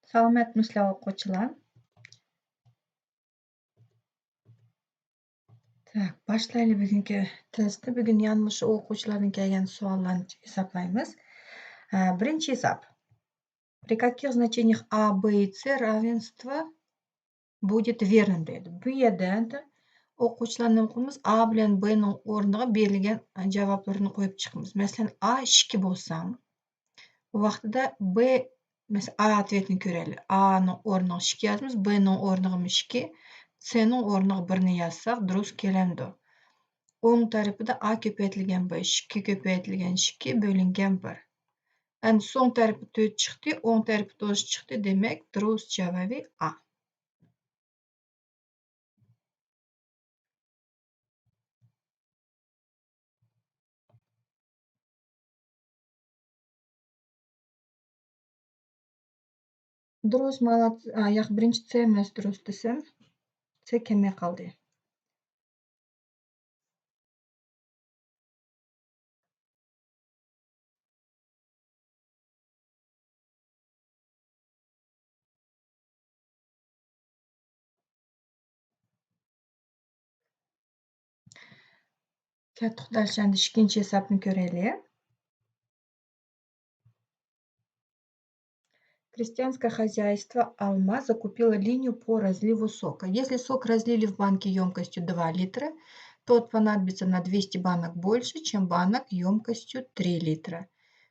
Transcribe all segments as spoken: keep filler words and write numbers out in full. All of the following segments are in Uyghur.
سالامەتمۇسىلەر ئوقۇغۇچىلار؟ تاك، باشلايلى بۈگۈنكى تېستنى. بۈگۈن يەنە مۇشۇ ئوقۇغۇچىلاردىن كەلگەن سوئاللارنى ھېسابلايمىز. ھە، بىرىنچى ھېساب. При каких значениях а, б и с равенство будет верным دەيدۇ. بۇ يەردە ئەمدى ئوقۇغۇچىلار نېمە قىلىمىز؟ ئا بىلەن بنىڭ ئورنىغا بېرىلگەن جاۋابلىرىنى قويۇپ چىقىمىز. مەسىلەن، ئا ئىككى بولسا، بۇ ۋاقتىدا ب، مەسىلەن، ئا ئاتۋېتىنى كۆرەيلى. ئانىڭ ئورنىغا ئىككى يازىمىز، بنىڭ ئورنىغىمۇ ئىككى، سنىڭ ئورنىغا بىرنى يازساق، دۇرۇس كېلەمدۇ؟ ئوڭ تەرىپىدە ئا كۆپەيتىلگەن ب، ئىككى كۆپەيتىلگەن ئىككى بۆلۈنگەن بىر. ئەمدى سول تەرىپى تۆت چىقتى، ئوڭ تەرىپى توشۇ چىقتى. دېمەك، دۇرۇس جاۋابى ئا. دۇرۇس، مانا، ئا، ياق، بىرىنچى سى ئەمەس، دۇرۇس دېسەم، سى كەلمەي قالدى. كەتتۇق دەل ئەمدى ئىككىنچى ھېسابنى كۆرەيلى. Крестьянское хозяйство Алма закупило линию по разливу сока. Если сок разлили в банке емкостью два литра, то понадобится на двести банок больше, чем банок емкостью три литра.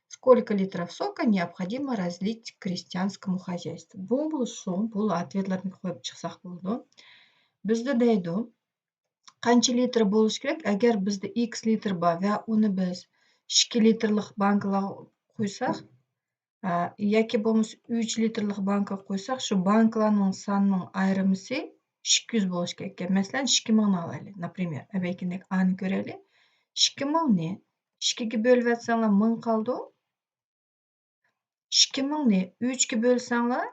Сколько литров сока необходимо разлить крестьянскому хозяйству? بۇ بولسۇن، بۇ ئاتۋېتلارنى قويۇپ چىقساق بولىدۇ. بىزدە دەيدۇ، قانچە لىتىر بولۇشى كېرەك؟ ئەگەر بىزدە ئىكس لىتىر بار ۋە ئۇنى بىز ئىككى لىتىرلىق بانكىلارغا قۇيساق، ئا، ياكى بولمىسا ئۈچ لىتىرلىق بانكىغا قۇيساق، شۇ بانكىلارنىڭ سانىنىڭ ئايرىمىسى ئىككى يۈز بولۇشى كېرەك ئىكەن. مەسىلەن، ئىككى مىڭنى ئالايلى. ناپرىمېر، ئەۋەتكەندەك ئانى كۆرەيلى. ئىككى مىڭنى ئىككىگە بۆلۈۋەتسەڭلار، مىڭ قالىدۇ. ئىككى مىڭنى ئۈچكە بۆلسەڭلار،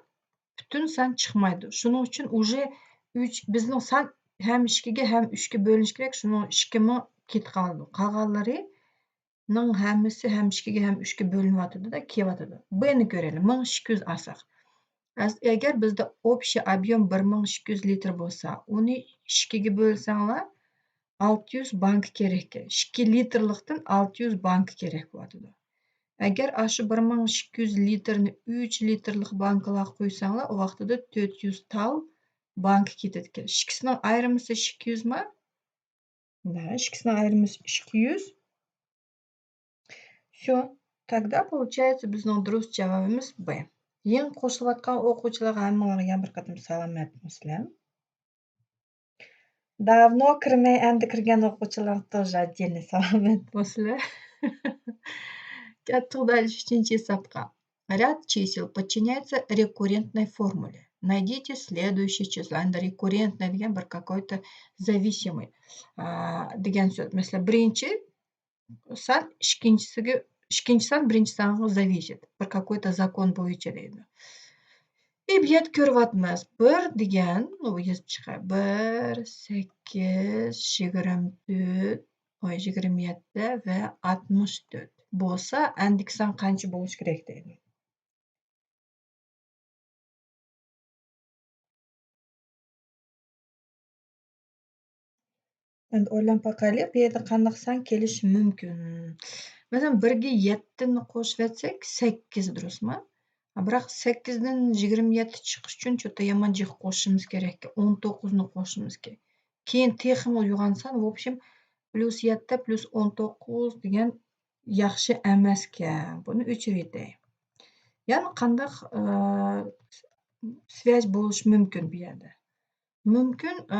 پۈتۈن سان چىقمايدۇ. شۇنىڭ ئۈچۈن ئۇژې ئۈچ، بىزنىڭ سان ھەم ئىككىگە، ھەم ئۈچكە بۆلۈنۈشى كېرەك. شۇنىڭ ئىككى مىڭ كېتىپ قالىدۇ. قالغانلىرىنىڭ ھەممىسى ھەم ئىككىگە، ھەم ئۈچكە بۆلۈنۈۋاتىدۇ-دە، كېلىۋاتىدۇ. بنى كۆرەيلى، مىڭ ئىككى يۈز ئالساق. ئەز-، ئەگەر بىزدە ئوبشىي ئوبيوم بىر مىڭ ئىككى يۈز لىتىر بولسا، ئۇنى ئىككىگە بۆلسەڭلار، ئالتە يۈز بانكا كېرەك. ئىككى لىتىرلىقتىن ئالتە يۈز بانكا كېرەك بولۇۋاتىدۇ. ئەگەر ئاشۇ بىر مىڭ ئىككى يۈز لىتىرنى ئۈچ لىتىرلىق بانكىلارغا قۇيساڭلار، ئۇ ۋاقتىدا تۆت يۈز تال بانكا كېتىدىكەن. ئىككىسىنىڭ ئايرىمىسى ئىككى يۈزمۇ؟ مانا ئىككىسىنىڭ ئايرىمىسى ئىككى يۈز. Всё. Тогда получается بىزنىڭ دۇرۇس جاۋابىمىز ب. يېڭى قوشۇلۇۋاتقان ئوقۇغۇچىلارغا ھەممىڭلارغا يەنە بىر قېتىم سالامەت بولسىلەر. داۋنو كىرمەي ئەمدى كىرگەن ئوقۇغۇچىلارغا توژا جېنى سالامەت بولسىلەر. كەتتۇق دەل ئۈچىنچى ھېسابقا. Ряд чисел подчиняется рекуррентной формуле. Найдите следующее число. ئەمدى ريكوررентный دېگەن بىر какой-то зависимый، ئا، دېگەن سۆز. مەسىلەن، بىرىنچى سان ئىككىنچىسىگە، ئىككىنچى سان بىرىنچى سانغا зависит. بىر какой-то زاكون بويىچە دەيدۇ. ئېبيەت كۆرۈۋاتىمىز. بىر دېگەن، بۇ يېزىپ چىقاي. بىر، سەككىز، يىگىرمە تۆت، ئوي، يىگىرمە يەتتە ۋە ئاتمىش تۆت بولسا، ئەندىكى سان قانچە بولۇشى كېرەك دەيدۇ. ئەمدى ئويلىنىپ باقايلى، بۇ يەردە قانداق سان كېلىشى مۇمكىن؟ مەسىلەن، بىرگە يەتتىنى قوشۇۋەتسەك، سەككىز، دۇرۇسمۇ؟ بىراق سەككىزدىن يىگىرمە يەتتە چىقىش ئۈچۈن چوتا يامان جىق قوشۇشىمىز كېرەك، ئون توققۇزنى قوشۇشىمىز كېرەك. كېيىن تېخىمۇ يوغان سان، в общем، پليۇس يەتتە پليۇس ئون توققۇز دېگەن ياخشى ئەمەسكەن. بۇنى ئۆچۈرۈۋېتەي. يەنە قانداق، ئە، سۋياژ بولۇشى مۇمكىن بۇ يەردە؟ مۇمكىن، ئە،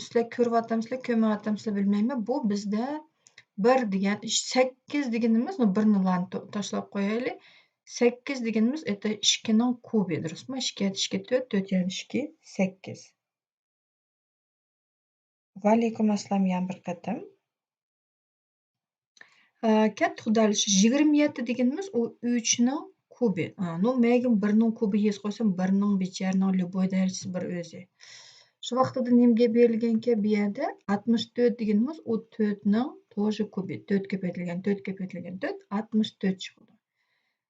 سىلەر كۆرۈۋاتامسىلەر، كۆرمەيۋاتامسىلەر بىلمەيمەن. بۇ بىزدە بىر دېگەن، سەككىز دېگىنىمىز، بۇ بىرنى لانى تو-، تاشلاپ قويايلى. سەككىز دېگىنىمىز، ئېتى ئىككىنىڭ كۇبى، دۇرۇسمۇ؟ ئىككى يەتتە ئىككى تۆت، تۆت يەتتە ئىككى سەككىز. ۋەئەلەيكۇم ئەسسالام يەنە بىر قېتىم. ئە، كەتتۇق دەل شۇ يىگىرمە يەتتە دېگىنىمىز ئۇ ئۈچنىڭ كۇبى. ئا، نو مەگىن بىرنىڭ كۇبى يېزىپ قويسام، بىرنىڭ بىچەرىنىڭ ليۇبوي دەرىجىسى بىر ئۆزى. شۇ ۋاقتىدا نېمىگە بېرىلگەنكەن بۇ يەردە؟ ئاتمىش تۆت دېگىنىمىز ئۇ تۆتنىڭ توژې كۇبى. تۆت كۆپەيتىلگەن تۆت كۆپەيتىلگەن تۆت، ئاتمىش تۆت چىقىدۇ.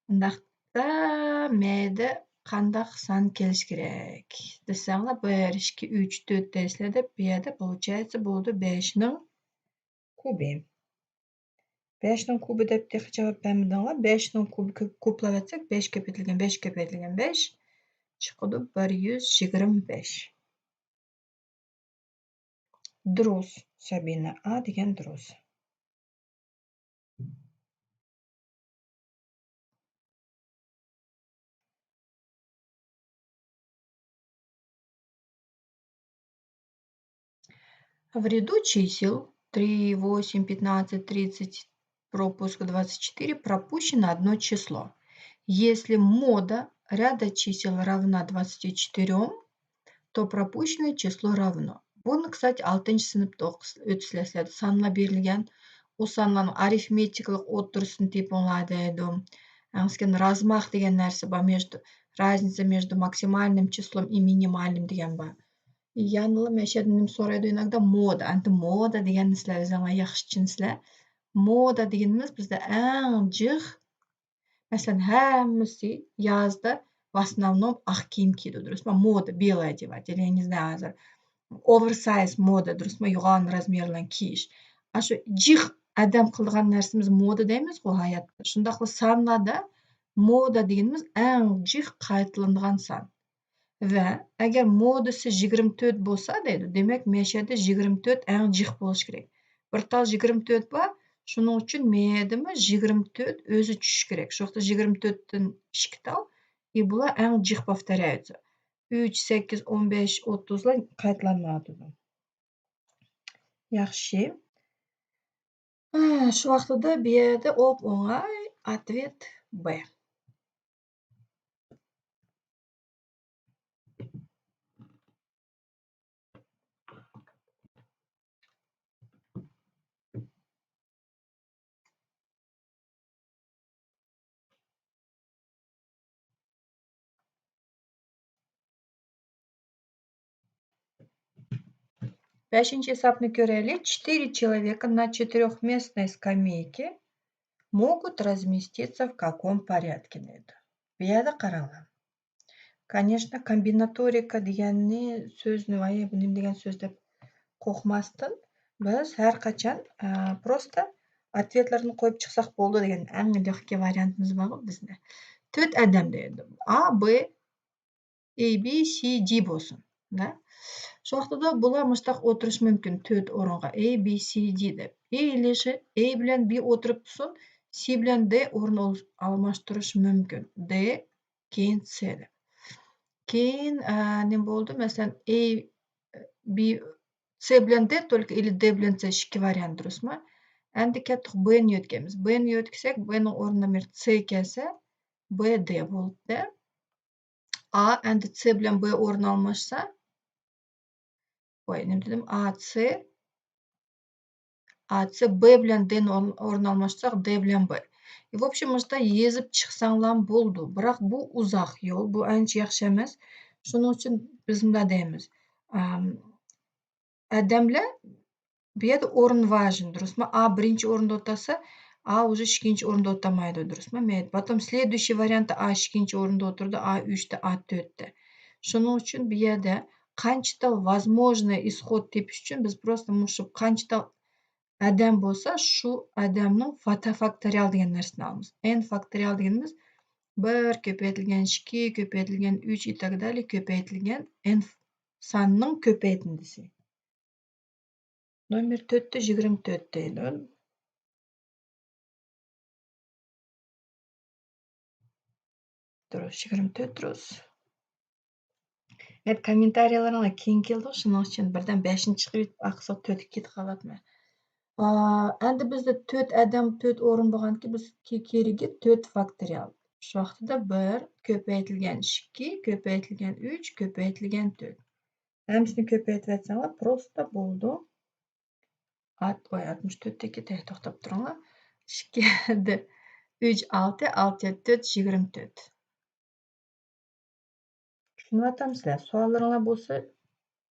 ئۇنداقتا مەيدە قانداق سان كېلىشى كېرەك دېسەڭلار، بىر، ئىككى، ئۈچ، تۆت دەيسىلەر دەپ، بۇ يەردە получается بولىدۇ بەشنىڭ كۇبى. بەشنىڭ كۇبى دەپ تېخى جاۋاب بەرمىدىڭلار. بەشنىڭ كۇبى كۆپ، كوپلاۋەتسەك، بەش كۆپەيتىلگەن بەش كۆپەيتىلگەن بەش چىقىدۇ، بىر يۈز يىگىرمە بەش. دۇرۇس، سابىنە، ئا دېگەن دۇرۇس. В ряду чисел три, восемь, пятнадцать, тридцать, пропуск двадцать четыре, пропущено одно число. Если мода ряда чисел равна двадцати четырём, то пропущенное число равно. بۇنى، كىستاتى، ئالتىنچى سىنىپتا ئوقۇس-، ئۆتىسىلەر، سىلەردە سانلار بېرىلگەن. ئۇ سانلارنىڭ ئارىفمېتىكىلىق ئوتتۇرىسىنى تېپىڭلار دەيدۇ. ئەڭسىكەن رازماخ دېگەن نەرسە بار، مىژدۇ-، разница между максимальным числом и минимальным دېگەن بار. يەنىلا مەشەدە نېمە سورايدۇ، ئىناكدا مودا. ئەمدى مودا دېگەننى سىلەر ئۆزۈڭلار ياخشى چۈشىنىسىلەر. مودا دېگىنىمىز بىزدە ئەڭ جىق، مەسىلەن، ھەممىسى يازدا в основном ئاق كىيىم كىيىدۇ، دۇرۇسمۇ؟ مودا، белое одевать، يەنى ھازىر ئوۋېرسايز مودا، دۇرۇسمۇ؟ يوغان رازمېرلارنى كىيىش. ئاشۇ جىق ئادەم قىلىدىغان نەرسىمىز مودا دەيمىزغۇ ھاياتتا. شۇنداقلا سانلاردا مودا دېگىنىمىز ئەڭ جىق قايتىلىنىدىغان سان. ۋە ئەگەر مودىسى يىگىرمە تۆت بولسا دەيدۇ، دېمەك، مەشەدە يىگىرمە تۆت ئەڭ جىق بولۇشى كېرەك. بىر تال يىگىرمە تۆت بار، شۇنىڭ ئۈچۈن مەيەدىمۇ يىگىرمە تۆت ئۆزى چۈشۈشى كېرەك. شۇ ۋاقىتتا يىگىرمە تۆتتىن ئىككى تال، ئى، بۇلار ئەڭ جىق повторяются. ئۈچ، سەككىز، ئون بەش، ئوتتۇزلار قايتىلانمايۋاتىدۇ. ياخشى. ھە، شۇ ۋاقتىدا بۇ يەردە ئوپ-ئوڭاي ئاتۋېت بار. بەشىنچى ھېسابنى كۆرەيلى. Четыре человека на четырёхместной скамейке могут разместиться в каком порядке دەيدۇ. بۇ يەردە قاراڭلار. كانېشنا، كومبىناتورىكا دېگەننى، سۆزنى، ۋاي، بۇ نېمە دېگەن سۆز دەپ قورقماستىن، بىز ھەر قاچان، ئە، پروستا ئاتۋېتلىرىنى قويۇپ چىقساق بولىدۇ دېگەن ئەڭ لېغكىي ۋارىيانتىمىز بارغۇ بىزدە. تۆت ئادەم دەيدۇ. ئا، بى، ئەي، بى، سى، دى بولسۇن. شۇ ۋاقتىدا بۇلار مۇشتاق ئولتۇرۇشى مۇمكىن، تۆت ئورۇنغا، ئەي، بى، سى، دى دەپ. ئەي، لېشى، ئەي بىلەن بى ئولتۇرۇپ تۇرسۇن، سى بىلەن دى ئورۇن ئال-، ئالماشتۇرۇشى مۇمكىن. دى، كېيىن سى دەپ. كېيىن، ئە، نېمە بولدى؟ مەسىلەن، ئەي، بى، سى بىلەن دى، تولكا ئىلى دى بىلەن سى، ئىككى ۋارىيانت، دۇرۇسمۇ؟ ئەمدى كەتتۇق، بىنى يۆتكەيمىز. بىنى يۆتكىسەك، بىنىڭ ئورنىدا بىر سى كەلسە، بى دى بولدى. ئا، ئەمدى سى بىلەن بى ئورۇن ئالماشسا، ۋاي، نېمە دېدىم؟ ئا سى، ئا سى، بى بىلەن دىنى ئورۇن، ئورۇن ئالماشتۇرساق، دى بىلەن بى. ۋوبشېم، مۇشۇنداق يېزىپ چىقساڭلارمۇ بولىدۇ. بىراق بۇ ئۇزاق يول، بۇ ئانچە ياخشى ئەمەس. شۇنىڭ ئۈچۈن بىز مۇنداق دەيمىز. ئام، ئادەملەر بۇ يەردە ئورۇن ۋاژن، دۇرۇسمۇ؟ ئا بىرىنچى ئورۇندا ئولتۇرسا، ئا ئۇزى ئىككىنچى ئورۇندا ئولتۇرمايدۇ، دۇرۇسمۇ؟ مەيلى. Потом следующий вариантта ئا ئىككىنچى ئورۇندا ئولتۇرىدۇ، ئا ئۈچتە، ئا تۆتتە. شۇنىڭ ئۈچۈن بۇ يەردە قانچە تال возможный исход تېپىش ئۈچۈن بىز پروستا مۇشۇ قانچە تال ئادەم بولسا، شۇ ئادەمنىڭ فاتا-، فاكتورىيال دېگەن نەرسىنى ئالىمىز. ئېن فاكتورىيال دېگىنىمىز بىر كۆپەيتىلگەن ئىككى كۆپەيتىلگەن ئۈچ и так далее كۆپەيتىلگەن ئېن ساننىڭ كۆپەيتىندىسى. نومېر تۆتتە يىگىرمە تۆت دەيدۇ. دۇرۇس، يىگىرمە تۆت دۇرۇس. ھەم كوممېنتارىيلىرىڭلار كېيىن كېلىدۇ، شۇنىڭ ئۈچۈن بىردەم بەشىنچى چىقىپ ئاخىرسىغا تۆتكە كېتىپ قالاتمەن. ئا، ئەمدى بىزدە تۆت ئادەم، تۆت ئورۇن بولغاندىكىن بىز كېرىكى تۆت فاكتورىيال. شۇ ۋاقتىدا بىر كۆپەيتىلگەن ئىككى كۆپەيتىلگەن ئۈچ كۆپەيتىلگەن تۆت. ھەممىسىنى كۆپەيتىۋەتسەڭلار، پروستا بولىدۇ. ئات-، ۋاي، ئاتمىش تۆتتىكى، تەي، توختاپ تۇرۇڭلار. ئىككى، ئۈچ، ئالتە، ئالتە، تۆت، يىگىرمە تۆت. چۈشىنىۋاتامسىلەر؟ سوئاللىرىڭلار بولسا،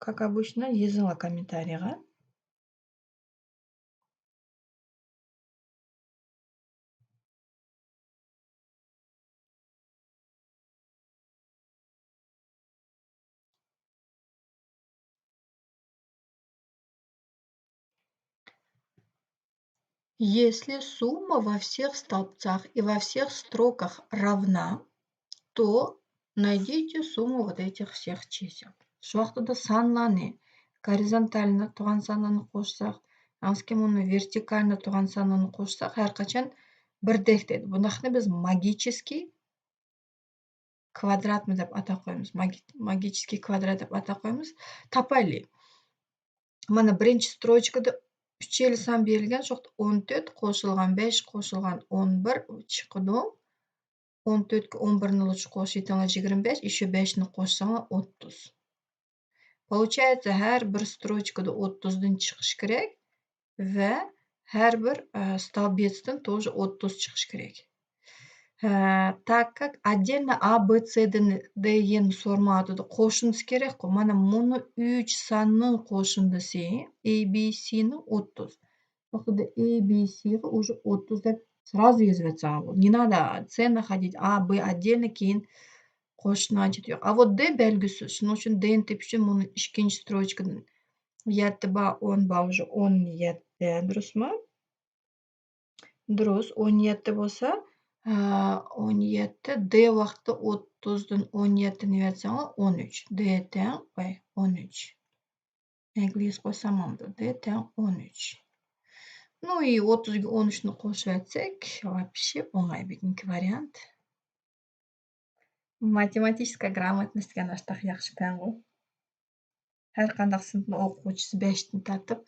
как обычно، يېزىڭلار كوممېنتارىيغا. Если сумма во всех столбцах и во всех строках равна, то найдите сумму вот этих всех чисел. شۇ ۋاقتىدا سانلارنى، горизонтально تۇرغان سانلارنى قوشساق، ياكى مۇنۇ ۋېرتىكالنى تۇرغان سانلارنى قوشساق، ھەر قاچان بىردەك دەيدۇ. بۇنداقنى بىز ماگىچېسكىي كۋادراتمۇ دەپ ئاتاپ قويىمىز. ماگىچېسكىي كۋادرات دەپ ئاتاپ قويىمىز. تاپايلى. مانا بىرىنچى ستروچكىدا ئۈچەيلى سان بېرىلگەن، شۇ ۋاقىتتا ئون تۆت قوشۇلغان بەش قوشۇلغان ئون بىر چىقىدۇ. ئون تۆتكە ئون بىرنى لۇچ قوشۇۋېتىڭلار، يىگىرمە بەش، ئىشۇ بەشنى قوشساڭلار ئوتتۇز. Получается، ھەر بىر ستروچكىدا ئوتتۇزدىن چىقىش كېرەك ۋە ھەر بىر، ئە، ستالبېتستىن тоже ئوتتۇز چىقىش كېرەك. ھە، так как отдельно A, B, C, D، D، E نى سورىمايۋاتىدۇ، قوشۇندىسى كېرەكقۇ. مانا مۇنۇ ئۈچ ساننىڭ قوشۇندىسى A B C نىڭ ئوتتۇز. ۋاقتىدا A B C غا уже ئوتتۇز دەپ سرازۇ يېزىۋەتسەڭ بولىدۇ. Не надо C находить, A, B отдельно، كېيىن قوشۇشنىڭ ھاجىتى يوق. А вот D بەلگىسىز. شۇنىڭ ئۈچۈن D نى تېپىش ئۈچۈن مۇنۇ ئىككىنچى ستروچكىدىن يەتتە بار، ئون بار، уже ئون يەتتە، دۇرۇسمۇ؟ دۇرۇس، ئون يەتتە بولسا، ئون يەتتە، D ۋاقتىدا ئوتتۇزدىن ئون يەتتىنى يەتسەڭلار، ئون ئۈچ. D تەڭ، ۋاي، ئون ئۈچ. ئەگلىس قويسام بولىدۇ. D تەڭ ئون ئۈچ. Ну и ئوتتۇزغا ئون ئۈچنى قوشۇۋەتسەك، вообще ئوڭاي بۈگۈنكى ۋارىيانت. ماتېماتىكا گراموتنوست دېگەن ئاشتاق ياخشى پەنغۇ. ھەر قانداق سىنىپنىڭ ئوقۇغۇچىسى بەشتىن تارتىپ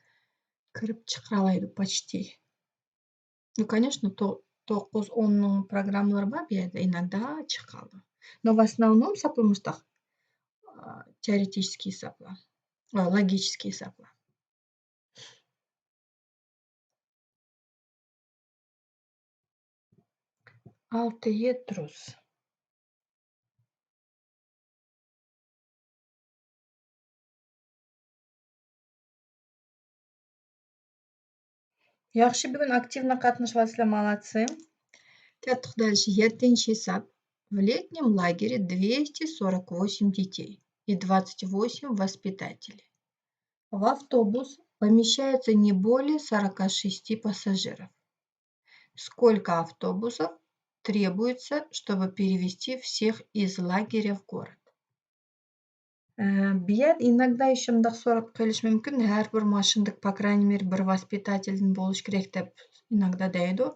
كىرىپ چىقىرالايدۇ почتى. Ну, конечно، то-، توققۇز، ئوننىڭ پروگراممىلىرى بار بۇ يەردە، иногда چىقىدۇ. Но в основном ھېسابلىمىشتاق، ئا، تېئورېتىكىي ھېسابلار، ئا، لوگىكىي ھېسابلار. ئالتە يەتتە دۇرۇس. ياخشى، بۈگۈن ئاكتىۋنا قاتنىشىۋاتىسىلەر، مالادسى. كەتتۇق دەل يەتتىنچى ھېساب. В летнем лагере двести сорок восемь детей и двадцать восемь воспитателей. В автобус помещается не более сорока шести пассажиров. Сколько автобусов требуется, чтобы перевезти всех из лагеря в город? ئە، بۇ يەردە иногда شۇنداق سوراپ قېلىشى مۇمكىن، ھەر بىر ماشىنىدا، по крайней мере، بىر ۋاسپىتاتېلدىن بولۇشى كېرەك دەپ иногда دەيدۇ.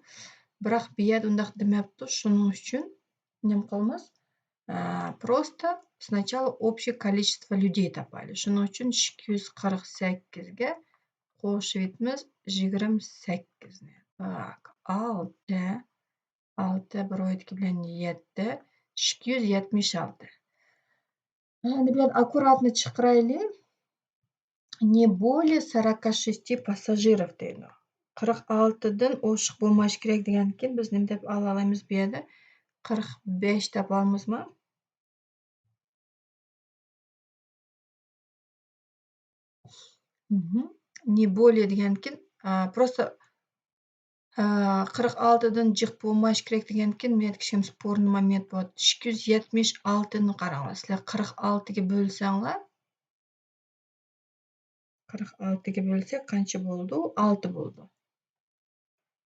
بىراق بۇ يەردە ئۇنداق دېمەپتۇ، شۇنىڭ ئۈچۈن نېمە قىلىمىز؟ ئە، просто سначала общее количество людей تاپايلى. شۇنىڭ ئۈچۈن ئىككى يۈز قىرىق سەككىزگە قوشۇۋېتىمىز يىگىرمە سەككىزنى. Так، ئالتە، ئالتە، بىر ئويدىكى بىلەن يەتتە، ئىككى يۈز يەتمىش ئالتە. ئەمدى بۇ يەردە ئاككۇراتنى چىقىرايلى. Не более сорока шести пассажиров دەيدۇ. قىرىق ئالتىدىن ئوشۇق بولمايشى كېرەك دېگەندىكىن، بىز نېمە دەپ ئالالايمىز بۇ يەردە؟ قىرىق بەش دەپ ئالىمىزمۇ؟ مهم. Не более دېگەندىكىن، ئا، просто، ئا، قىرىق ئالتىدىن جىق بولمايشى كېرەك دېگەندىكىن، مەندىكى كىچىككىنە سپورنىي مومېنت بولۇۋاتىدۇ. ئىككى يۈز يەتمىش ئالتىنى قاراڭلار. سىلەر قىرىق ئالتىگە بۆلسەڭلار، قىرىق ئالتىگە بۆلسەك قانچە بولىدۇ؟ ئالتە بولىدۇ.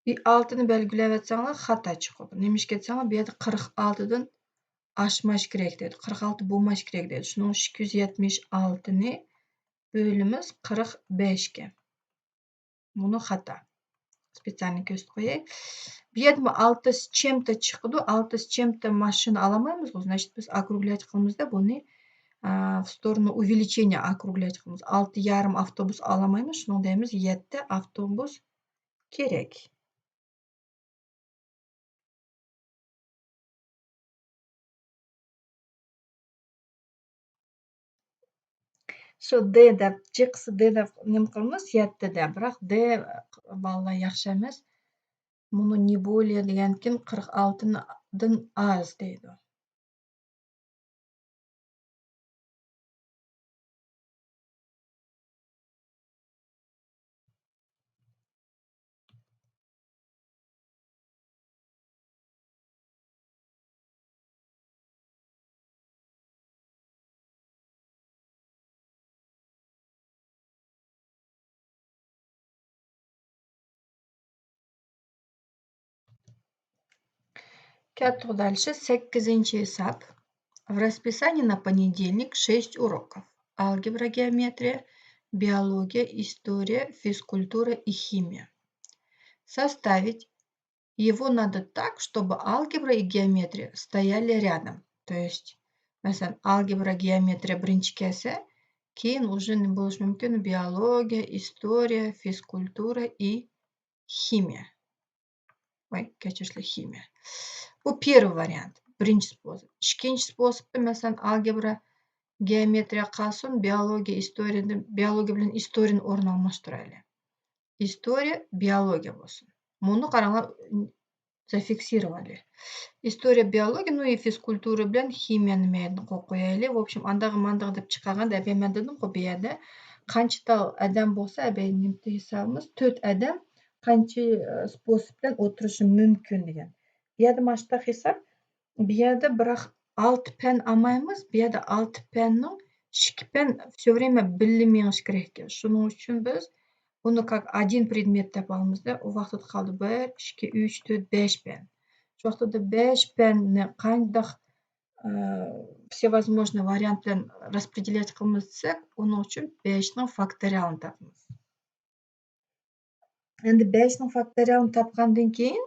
ئى، ئالتىنى بەلگىلەۋەتسەڭلار خاتا چىقىدۇ. نېمىشقا دېسەڭلار، بۇ يەردە قىرىق ئالتىدىن ئاشماش كېرەك دەيدۇ. قىرىق ئالتە بولماش كېرەك دەيدۇ. شۇنىڭ ئۈچۈن ئىككى يۈز يەتمىش ئالتىنى بۆلىمىز قىرىق بەشكە. بۇنى خاتا. سپېتسىيالنىي كۆرسىتىپ قوياي. بۇ يەردىمۇ ئالتە с чем-то چىقىدۇ. ئالتە с чем-то ماشىنا ئالالمايمىزغۇ. Значит، بىز ئوكруглять قىلىمىزدا بۇنى، ئا، в сторону увеличения округлять قىلىمىز. ئالتە يارىم ئاپتوبۇس ئالالمايمىز. شۇنىڭ دەيمىز يەتتە ئاپتوبۇس كېرەك. شۇ دې دەپ، جىقسى دې دەپ نېمە قىلىمىز؟ يەتتە دە. بىراق دې، بالىلار، ياخشى ئەمەس. مۇنۇ не более دېگەندىكىن قىرىق ئالتىدىن ئاز دەيدۇ. كەتتۇق دالشى. سەككىزىنچى ھېساب. В расписании на понедельник шесть уроков. Алгебра, геометрия, биология, история, физкультура и химия. Составить его надо так, чтобы алгебра и геометрия стояли рядом. То есть, мәсәлән, алгебра, геометрия беренче кәлсә, кәйин уже не булыш мөмкин, биология, история, физкультура и химия. Ой, кәчерсезләр, химия. Бу первый вариант, беренче способ. Икенче способта, мәсәлән, алгебра, геометрия калсын, биология, историяда, биология белән историяны орын алмаштырайлы. История, биология булсын. Моны караңлар, зафиксировали. История, биология, ну и физкультура белән химияны мәйдән куеп куяйлы. В общем, андагы мандагы дип чыгарганда, әбей мен дидим ку, бу ердә канча тал адәм булса, әбей нимте хисабымыз, төрт адәм канча, э, способ белән утырышы мөмкин дигән. Бу ердә машта хисап, бу ердә бирак алты пән алмаймыз, бу ердә алты пәннең ике пән всё время билле миңиш кирәк икән. Шуның өчен без буны как один предмет дип алабыз да, у вакытта калды бер, ике, өч, дүрт, бәш пән. Шу вакытта бәш пәнне кайдак, э, всевозможный вариант белән распределять кылабыз дисәк, уның өчен бәшнең факториалын табабыз. Әнде бәшнең факториалын тапкандан кәйин,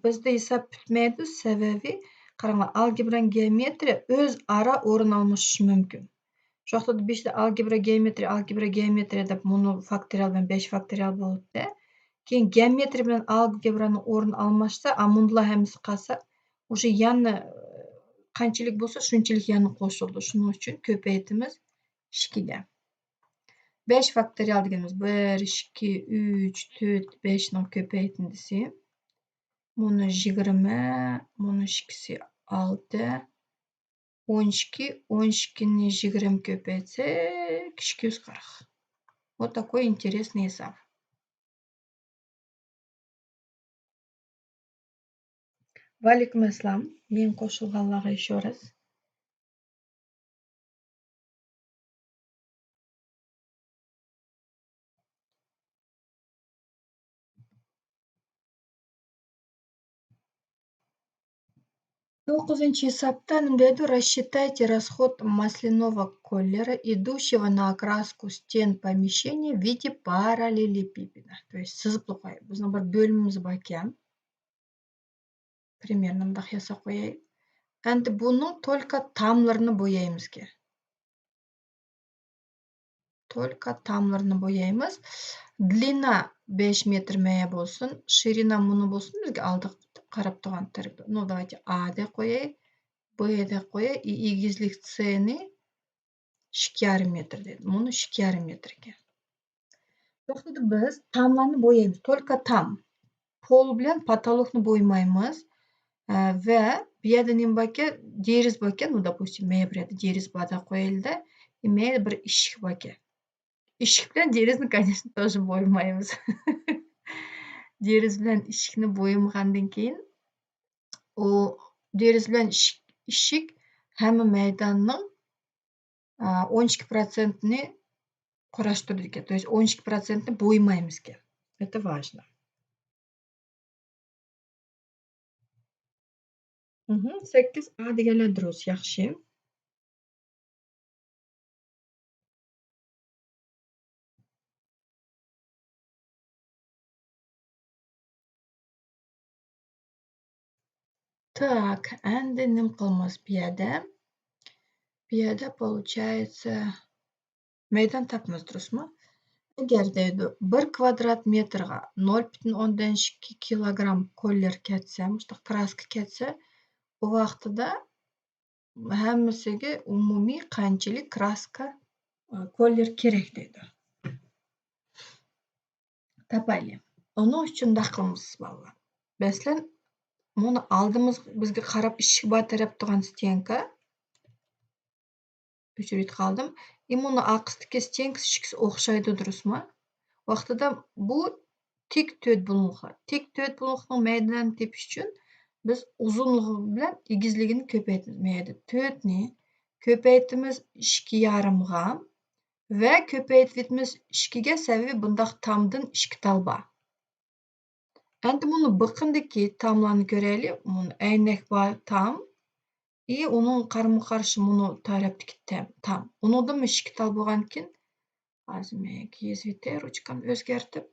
бездә хисап бетмәйди, сәбәби, караңлар, алгебра, геометрия үзара орын алмашышы мөмкин. Шу вакытта бишдә алгебра, геометрия, алгебра, геометрия дип, моны факториал белән бәш факториал булды. Кәйин геометрия белән алгебраның орын алмашса, а мондыла һәммәсе калса, уже яны, э, канчалык булса, шунчалык яны кушылды. Шуның өчен күпәйтәбез икегә. Бәш факториал дигәнебез бер, ике, өч, дүрт, бәшнең күпәйтендесе. Моны егерме, моны икесе алты, он ике, он икене егерме күпәйтсәк, ике йөз кырык. Вот такой интересный хисап. Валейкум ассалам. Яңа кушылганларга ещё раз. To'qqizinchi hisobda nima deydi? Рассчитайте расход масляного коллера, идущего на окраску стен помещения в виде параллелепипеда. То есть, сызып qo'y. Bizning bir bo'limimiz bor ekan. Примерно mundaq yasab qo'yay. Endi buning только tamlarini bo'yaymizki. Только tamlarini bo'yaymiz. Длина besh metr maya bo'lsin, ширина buni bo'lsin, bizga aldiq qarab turgan tarafda. Ну, давайте A deb qo'yay, B deb qo'yay, и egizlik C ni ikki yarim metr dedim. Buni ikki yarim metrga. Vaqtida biz tamlarni bo'yaymiz. Только tam. Pol bilan потолокni bo'ymaymiz. Э, va bu yerda nima borki? Deriz borki, ну, допустим, men bu yerda deriz bor deb qo'yaylikda. E, men bir eshik borki. Eshik bilan derizni, конечно, тоже bo'ymaymiz. Deriz bilan eshikni bo'yamagandan keyin u deriz bilan eshik, eshik hamma maydonning, a, o'n ikki protsentini qurashtiradi ekan. То есть o'n ikki protsentni bo'ymaymiz ekan. Это важно. Mhm, sakkiz A deganlar durust, yaxshi. Так, endi nim qilamiz bu yerda? Bu yerda, получается, maydon topamiz, durustmi? Agar deydi, bir kvadrat metrga nol butun o'ndan ikki kilogramm koller ketsa, mustaq kraska ketsa, u vaqtida hammasiga umumiy qanchalik kraska, e, koller kerak deydi. Tapayli. Onun uchun da qilamiz, bolalar. Masalan, buni oldimiz bizga qarab eshik bor taraf turgan stenka. O'chirib qoldim. И buni orqasidagi stenka ikkisi o'xshaydi, durustmi? Vaqtida bu tik to'rt bo'lmoqlar. Tik to'rt bo'lmoqning maydonini tepish uchun biz uzunligi bilan egizligini ko'paytamiz. Mayda to'rtni ko'paytamiz ikki yarimga va ko'paytib o'tamiz ikkiga, sababi bundaq tamdan ikki tal bor. ئەمدى مۇنۇ بېقىندىكى تاملارنى كۆرەيلى. مۇنۇ ئەينەك بار تام. ئى، ئۇنىڭ قارىمۇ قارشى مۇنۇ تەرەپتىكى تەم-، تام. ئۇنىڭدىمۇ ئىككى تال بولغانكىن، ھازىر مەن يېزىۋېتەي رۇچكامنى ئۆزگەرتىپ.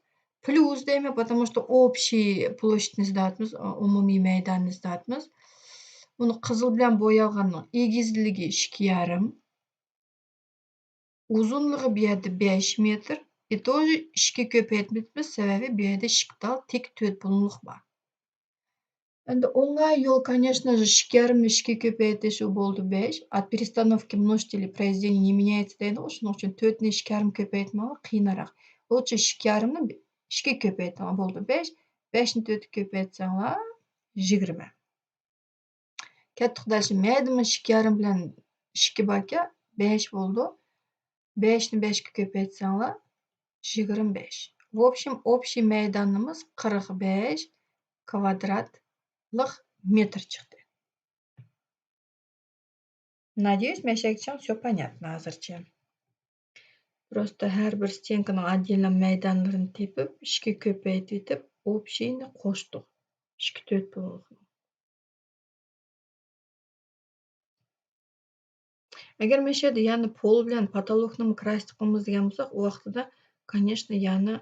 پليۇس دەيمەن، потому что общий پلوشتنى ئىزدەۋاتىمىز، ئومۇمىي مەيداننى ئىزدەۋاتىمىز. بۇنى قىزىل بىلەن بويالغاننىڭ ئېگىزلىكى ئىككى يارىم. ئۇزۇنلۇقى بۇ يەردە بەش مېتىر. ئى، توجى ئىككى كۆپەيتمەيمىز، سەۋەبى بۇ يەردە ئىككى تال تىك تۆت بۇلۇڭلۇق بار. ئەمدى ئوڭاي يول، конечно же، ئىككى يارىمنى ئىككىگە كۆپەيتىش، ئۇ بولدى بەش. От перестановки множителей произведение не меняется دەيدىغۇ، شۇنىڭ ئۈچۈن تۆتنى ئىككى يارىم كۆپەيتمەڭلار، قىينىراق. ئۇنىڭ ئۈچۈن ئىككى يارىمنى ئىككىگە كۆپەيتىڭلار، بولدى بەش. بەشنى تۆتكە كۆپەيتسەڭلار، يىگىرمە. كەتتۇق دەل شۇ مەيدىمۇ ئىككى يارىم بىلەن ئىككى باركەن، بەش بولدى. بەشنى بەشكە كۆپەيتسەڭلار، يىگىرمە بەش. В общем، общий مەيدانىمىز قىرىق بەش كۋادراتلىق مېتىر چىقتى. Надеюсь، مەشەگچىڭ всё понятно ھازىرچە. Просто ھەر بىر ستېنكىنىڭ ئاددىيلا مەيدانلىرىنى تېپىپ، ئىككىگە كۆپەيتىۋېتىپ، общийنى قوشتۇق. ئىككى تۆت بولغان. ئەگەر مەشەدە يەنە پول بىلەن پاتالوكنىمۇ كراسىتىپ قىلىمىز دېگەن بولساق، ئۇ ۋاقتىدا، конечно، يەنە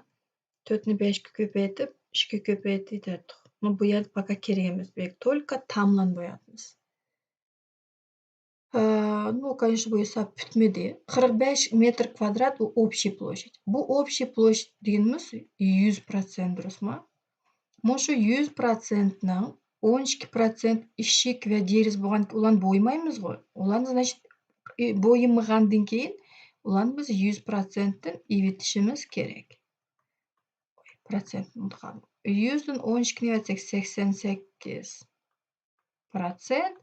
تۆتنى بەشكە كۆپەيتىپ، ئىككىگە كۆپەيتىۋېتەتتۇق. بۇ يەردە پاكا كېرەك ئەمەس، بۇ يەردە تولكا تاملان بوياتىمىز. ئە، نو، كانىشتا، بۇ ھېساب پۈتمىدى. قىرىق بەش مېتىر كۋادرات، ئۇ ئوبشىي پلوشچىت. بۇ ئوبشىي پلوشچىت دېگىنىمىز يۈز پىروتسېنت، دۇرۇسمۇ؟ مۇشۇ يۈز پىروتسېنتنىڭ ئون ئىككى پىروتسېنت ئىشىك ۋە دېرىزە بولغاندىكىن ئۇلارنى بويىمايمىزغۇ. ئۇلارنى، значит، ئى، بويىمىغاندىن كېيىن ئۇلارنى بىز يۈز پىروتسېنتتىن ئېۋىتىشىمىز كېرەك. پىروتسېنتنى ئۇنتۇپ قالدىم. يۈزدىن ئون ئىككىنى ئەۋەتسەك، سەكسەن سەككىز پىروتسېنت.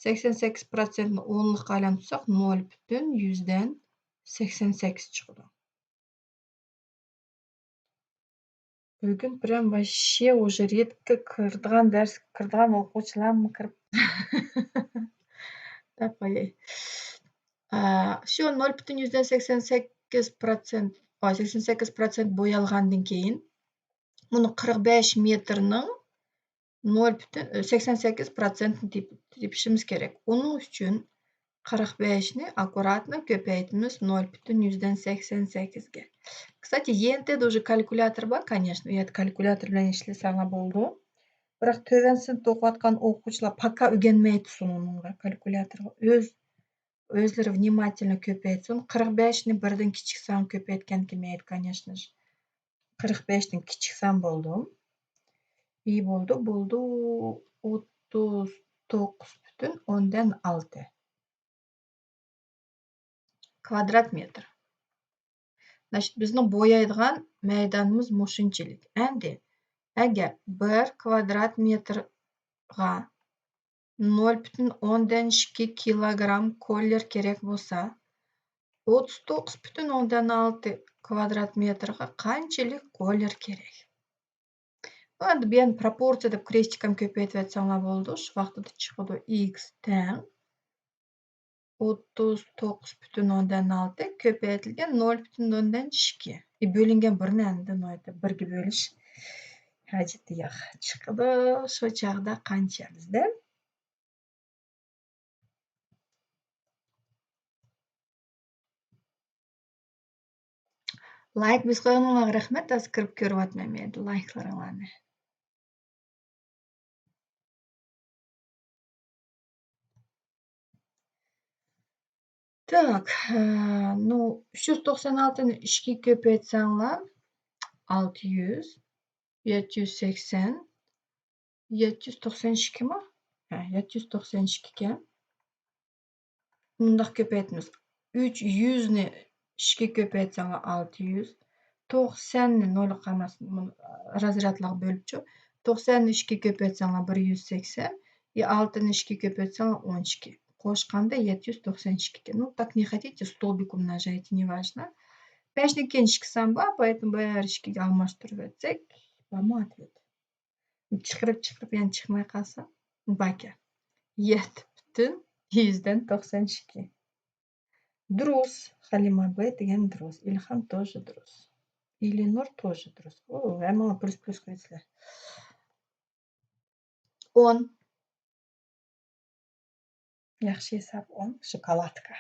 سەكسەن سەككىز پىروتسېنتنى ئونلۇققا ئايلاندۇرساق، نۆل پۈتۈن يۈزدىن سەكسەن سەككىز چىقىدۇ. بۈگۈن прям вообще уже редко كىرىدىغان دەرس، كىرىدىغان ئوقۇغۇچىلارمۇ كىرىپ. دەپ قوياي. ئا، شۇ نۆل پۈتۈن يۈزدىن سەكسەن سەككىز پىروتسېنت، ئا، سەكسەن سەككىز پىروتسېنت بويالغاندىن كېيىن، بۇنى قىرىق بەش مېتىرنىڭ نۆل پۈتۈن، سەكسەن سەككىز پىروتسېنتنى تېپ-، تېپىشىمىز كېرەك. ئۇنىڭ ئۈچۈن قىرىق بەشنى ئاككۇراتنو كۆپەيتىمىز نۆل پۈتۈن يۈزدىن سەكسەن سەككىزگە. كستати، يېنتېدا ئۇژې كالكۇلياتور بار، كانېشنا، ئۇ يەردە كالكۇلياتور بىلەن ئىشلىسەڭلار بولىدۇ. بىراق، تۆۋەن سىنىپتا ئوقۇۋاتقان ئوقۇغۇچىلار پاكا ئۆگەنمەي تۇرسۇن ئۇنىڭغا، كالكۇلياتورغا. ئۆز ئۆزلىرى ۋنىماتېلنو كۆپەيتسۇن. قىرىق بەشنى بىردىن كىچىك سانغا كۆپەيتكەنكى مەيلى، كانېشنا. قىرىق بەشتىن كىچىك سان بولدى. ئى بولدى، بولدى ئوتتۇز توققۇز پۈتۈن ئوندىن ئالتە كۋادرات مېتىر. значит، بىزنىڭ بويايدىغان مەيدانىمىز مۇشۇنچىلىك. ئەمدى ئەگەر بىر كۋادرات مېتىرغا نۆل پۈتۈن ئوندىن ئىككى كىلوگرام كوللېر كېرەك بولسا، ئوتتۇز توققۇز پۈتۈن ئوندىن ئالتە كۋادرات مېتىرغا قانچىلىك كوللېر كېرەك؟ ئەمدى بۇ يەرنى پروپورسىيە دەپ كرېستىكام كۆپەيتىۋەتسەڭلار بولىدۇ. شۇ ۋاقتىدا چىقىدۇ ئىكس تەڭ ئوتتۇز توققۇز پۈتۈن ئوندىن ئالتە كۆپەيتىلگەن نۆل پۈتۈن ئوندىن ئىككى. ئى، بۆلۈنگەن بىرنى ئەمدى نۆل بىرگە بۆلۈش ھاجىتى يوق. چىقىدۇ شۇ چاغدا قانچە بىزدە؟ لايك بېسىپ قويغىنىڭلارغا رەھمەت، ھازىر كىرىپ كۆرۈۋاتىمەن مەن لايكلىرىڭلارنى. Так، نو، ئۈچ يۈز توقسان ئالتىنى ئىككىگە كۆپەيتسەڭلار، ئالتە يۈز، يەتتە يۈز سەكسەن، يەتتە يۈز توقسان ئىككىمۇ؟ ھە، يەتتە يۈز توقسان ئىككى ئىكەن. مۇنداق كۆپەيتىمىز. ئۈچ يۈزنى ئىككىگە كۆپەيتسەڭلار، ئالتە يۈز. توقساننى نۆلگە قالماس، مۇنى رازريادلارغا بۆلۈپچۇ. توقساننى ئىككىگە كۆپەيتسەڭلار، بىر يۈز سەكسەن. ئى، ئالتىنى ئىككىگە كۆپەيتسەڭلار، ئون ئىككى. قوشقاندا يەتتە يۈز توقسان ئىككى ئىكەن. نو، так не хотите, столбик умножайте, не важно. بەشتىن كېيىن ئىككى سان بار، поэтому بۇ يەر ئىككىگە ئالماشتۇرۇۋەتسەك، بارمۇ ئاتۋېت؟ چىقىرىپ، چىقىرىپ، يەنە چىقماي قالسا، باكى. يەتتە پۈتۈن يۈزدىن توقسان ئىككى. دۇرۇس، خەلىماباي دېگەن دۇرۇس، ئىلھام توژې دۇرۇس. ئېلىنور توژې دۇرۇس. ئۇ، ھەممىڭلار پلۇس، پلۇس قويىسىلەر. ئون. ياخشى ھېساب ئون، شوكولادكا.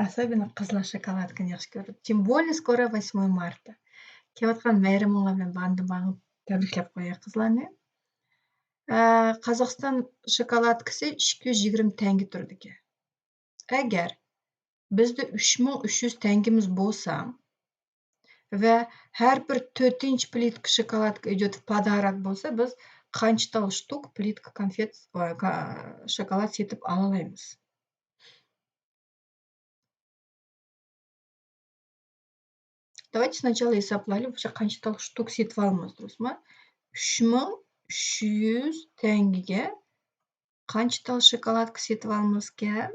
Особенно قىزلار شوكولادكىنى ياخشى كۆرىدۇ. Тем более скоро восьмое марта. كېلىۋاتقان مەيرىمىڭلار بىلەن باغدىن باغ تەبرىكلەپ قوياي قىزلارنى. ئە، قازاقىستان شوكولادكىسى ئىككى يۈز يىگىرمە تەڭگە تۇرىدىكەن. ئەگەر بىزدە ئۈچ مىڭ ئۈچ يۈز تەڭگىمىز بولسا ۋە ھەر بىر تۆتىنچى پلىتكا شوكولادكا идёт в подарок بولسا، بىز قانچە تال شتۇك پلىتكا كونفېت، ئە، كا-، شوكولاد سېتىپ ئالالايمىز؟ Давайте сначала ھېسابلايلى، вообще قانچە تال شتۇك سېتىۋالىمىز، دۇرۇسمۇ؟ ئۈچ مىڭ ئۈچ يۈز تەڭگىگە قانچە تال شوكولادكا سېتىۋالىمىزكەن؟